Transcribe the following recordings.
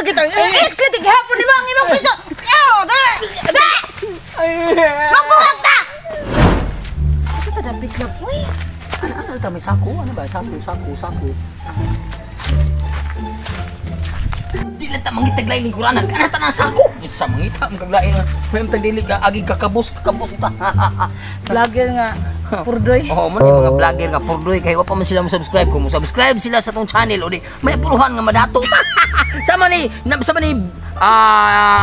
Lagi tayo. Ex lagi gihapon ni mo ang imong piso. Aw, da. Da. Magbuhag ta. Asa ta dapit lab uy? Ano ano ta may sako? Ano ba? Sako, sako, sako. Di lang ta mangitag lain lingkuranan. Kana ta na sako. Sa mangita ang kaglain. May tag dili ka agi kakabos, kakabos ta. Vlogger nga purdoy. Oo, man yung mga vlogger nga purdoy kay wa pa man sila mo subscribe. Kung mo subscribe sila sa tong channel o di may apuruhan nga madato ta. Sama ni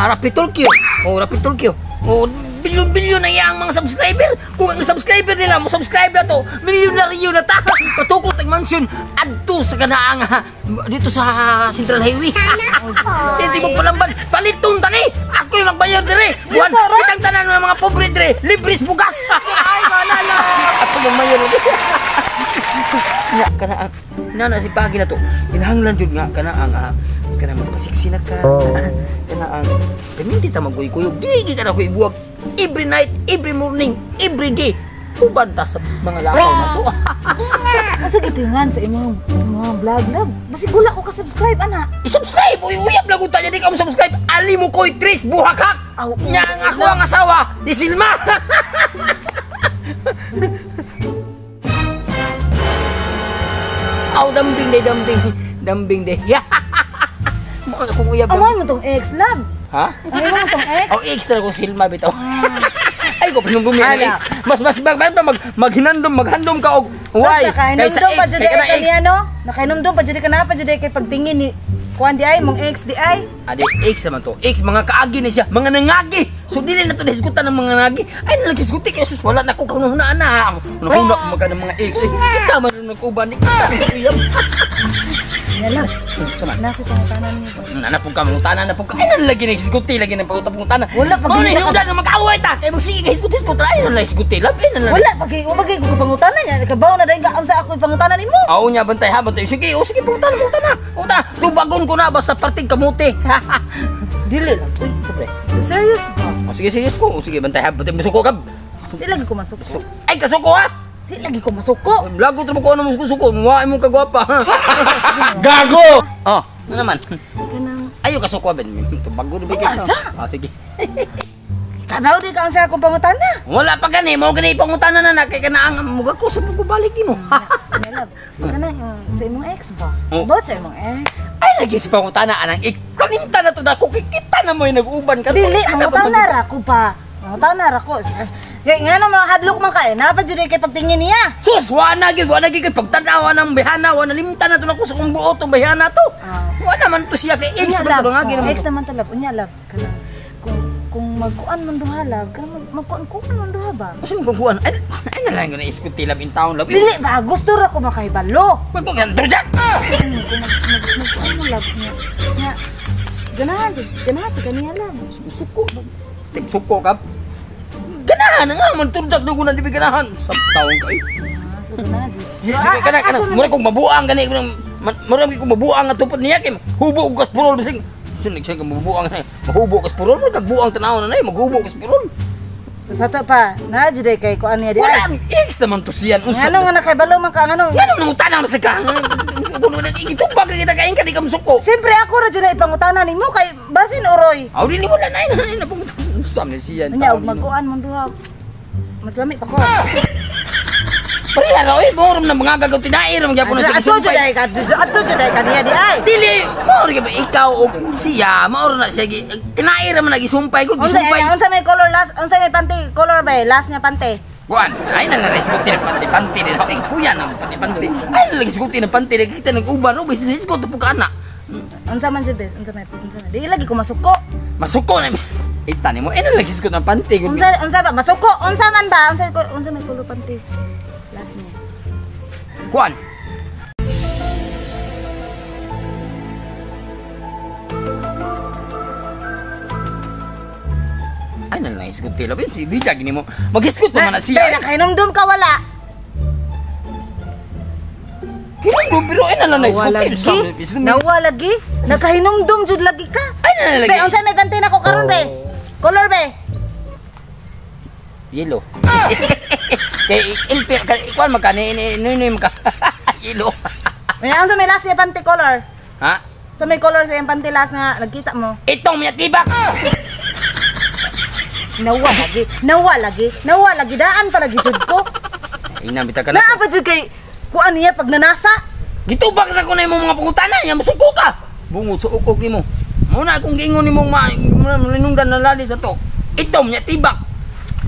Rapi Tulkyo. O Rapi Tulkyo. O bilyon-bilyon na iyang mga subscriber. Kung ang subscriber nila mo subscribe na to, milyonaryo na ta. Patukot ang mansion adto sa kanaang dito sa Central Highway. Hindi mo palamban, paliton tani. Ako'y magbayar dire. Buwan, kitang tanan ng mga pobre dire, libres bugas. Ay, wala lang. Ako magmayar. Nga kana ang nana si pagi na to. Kinahanglan jud nga kana ang kana magpasiksi na ka. Kana ang kaminti ta magkuy-kuyog. Dili ka na ko ibuwag every night, every morning, every day. Uban ta sa mga lakaw na to. Unsa gitingan sa imong mga vlog lab? Basig wala ko ka-subscribe ana. I-subscribe! Uy, uyab lang ta di ka mo subscribe. Ali mo ko'y Tris Buhakak. Nya ang ako ang asawa ni Silma. Aw, dambing day, dambing. Dambing day. Mo akong uyab. Amay mo tong ex lab. Ha? Amay mo tong ex. Aw, ex na ko Silma bitaw. Ay ko pinumdumi ang ex. Mas mas mag maghinandom maghandom ka og why? Kay sa ex kay kana ex. Nakahinumdum pa jud ka na pa jud kay pagtingin ni kuan di ay mong ex di ay. Adi ex naman to. Ex mga kaagi ni siya, mga nangagi. So dili na to disgutan ng mga nangagi. Ay nalagisguti kay sus wala na ko kanunaan na. Unahuna ko magka ng mga ex. Kita man nag-uban ni kita. Uyab. Yan. Sama. Na ko pangutanan niyo. Nana pong ka mangutana na pong ka. Ay nalagi na hisguti lagi ng pangutana. Wala pag gini na mag-away ta. Kay magsige ka hisguti ay nalagi hisguti labi na lang. Wala pag wala ko pangutana niya. Kabaw na dai ka unsa ako pangutana nimo. Aw nya bantay ha bantay. Sige, o sige pangutana pangutana. Pangutana. Tubagon ko na basta parting kamuti. Dili lang. Uy, sobre. Serious ba? O sige serious ko. O sige bantay ha bantay masuko ka. Di lagi ko masuko. Ay kasuko ha. Di lagi ko masuko. Lagot ra mo ko ano mo suko. Muwae mo kagwapa. Gago! Oh, ano naman? Kanang ayo kasuko ben. Tubago na bigay. Ah, sige. Kabaw di ka unsa akong pangutana. Wala pa gani mo gani pangutana na na kay kanaang muga ko sa pagubalik nimo. Kanang sa imong ex ba? Oh. About sa imong ex. Ay lagi sa pangutana anang ex. Kalimta na to dako kay kita na mo nag-uban ka. Dili mangutana ra ko pa. Mangutana ra ko. Kay ngano mga hadlok man ka eh. Napa jud kay pagtingin niya. Sus, wa na gyud kay pagtan-aw ng bihana, wa na limtan na to nako sa kong buot tong bihana to. Wa na man to siya kay ex man to ngagi naman. Ex naman to love. Unya love kanang kung magkuan man duha love, kanang magkuan-kuan man duha ba? Asa man kuan? Ay na lang na iskuti love in town love. Dili ba gusto ra ko makahibalo. Magkuan turjak. Kung magkuan mo love niya. Nya ganahan sa kaniya lang. Suko. Suko ka. Ganahan na nga man turjak na guna di ganahan sa taong kay. So ganahan. Sige kana kana mura kong mabuang gani mura kong mabuang nga tupod niya kay hubo og kaspurol bising sunig siya kang mabuang na mahubo kaspurol mo kagbuang tan-aw na nay maghubo kaspurol. So sa to pa na jud kay kuan niya di. Wala ex naman to siyan unsa. Ngano nga nakahibalo man ka ngano? Ngano nangutana man sa ka? Kuno na gitubag ra kita kain ka di ka musuko. Siyempre ako ra jud na ipangutana nimo kay basin uroy. Aw dili wala nay na pangutana. Unsa man siyan. Nya og magkuan man duha. Mas lami pa ko. Pareha ra oy, mo na mga gagaw tinair man gyapon na sa Ato jud ay ka, ato jud ay kaniya di ay. Dili, mao ra gyud ikaw og siya, mao ra na siya tinair man nagisumpay gud, gisumpay. Unsa may color last, unsa may panty color ba last niya panty? Kuan, ay na narisguti ng panty-panty din. Ay puya na panty-panty. Ay na nagisguti ng panty kita nag-uban oh, hisgot po ka ana. Unsa man jud, unsa may unsa. Di lagi ko masuko. Masuko na. Ita nimo, ay na nagisgot ng panty gud. Unsa unsa ba masuko? Unsa man ba? Unsa unsa may color panty? Last niya. Kuan. Ay na naisgot tila. Si bija gini mo. Magisgot pa man na siya. Be, nakahinumdum ka wala. Hinumdum pero ay na naisgot. Nawa lagi. Nakahinumdum jud lagi ka. Ay na lagi. Be, unsa may panty nako karon be? Color be? Yellow. Kay LP kuan magkani noy maka yellow. May unsa may last niya panty color? Ha? Sa may color sa iyang pantilas nga nagkita mo. Itong mga tibak. Nawa lagi, nawa lagi, nawa lagi daan pa lagi jud ko. Ina bitaw ka na. Naa pa jud kay kuan niya pag nanasa. Gitubak na ko na imong mga pangutana, nya musuko ka. Bungod sa ukok nimo. Mao na akong giingon nimong ma malinungdan na lali sa to. Itom nya tibak.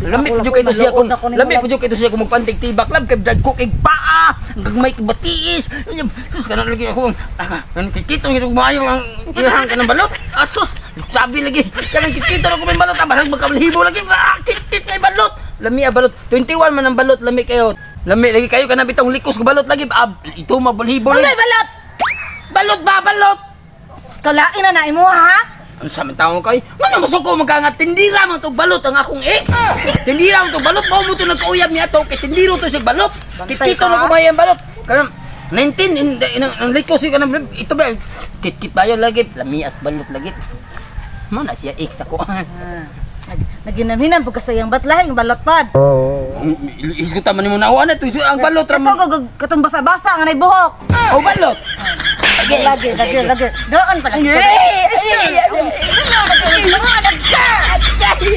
Lamit Ako, jud kay to siya maluod kung ako nimo, lamit love. jud kay to siya kung magpantig tibak lab kay dagko kay paa, gagmay kay batiis. Sus kanang lagi ako. Ah, kikito ngit maayo ang iyang kanang balot. Asus, sabi lagi kanang kikito ra ko may balot, ah, barang magkabalhibo lagi. Ah, kikit ngay balot. Lami ah, balot. 21 man ang balot lami kayo. Lami lagi kayo kanang bitong likos ko balot lagi. Ah, ito magbalhibo Uy, lagi. balot. Balot ba balot? Kalain na na imo ha. Ano sa man tao kay? Mano musuko magka nga tindira man tog balot ang akong ex. Tindira man tog balot mao mo to nagkauyab niya to kay tindiro to siya balot. Bantay Kikito ka. na kumaya ang balot. Kanang 19 in ang likos yung kanang ito ba kit-kit bayo lagi lamias balot lagi. Mo na siya ex ako. Ah, naginaminan pud ka sa iyang batlahing balot pad. Isgutan man nimo nawa na to ang balot ra Kato man. gug katong basa-basa nga nay buhok. Oh balot. Lagi, lagi, lagi, lagi. Doon pa lagi. Ay, ay, ay, ay. Sige, lagi, lagi.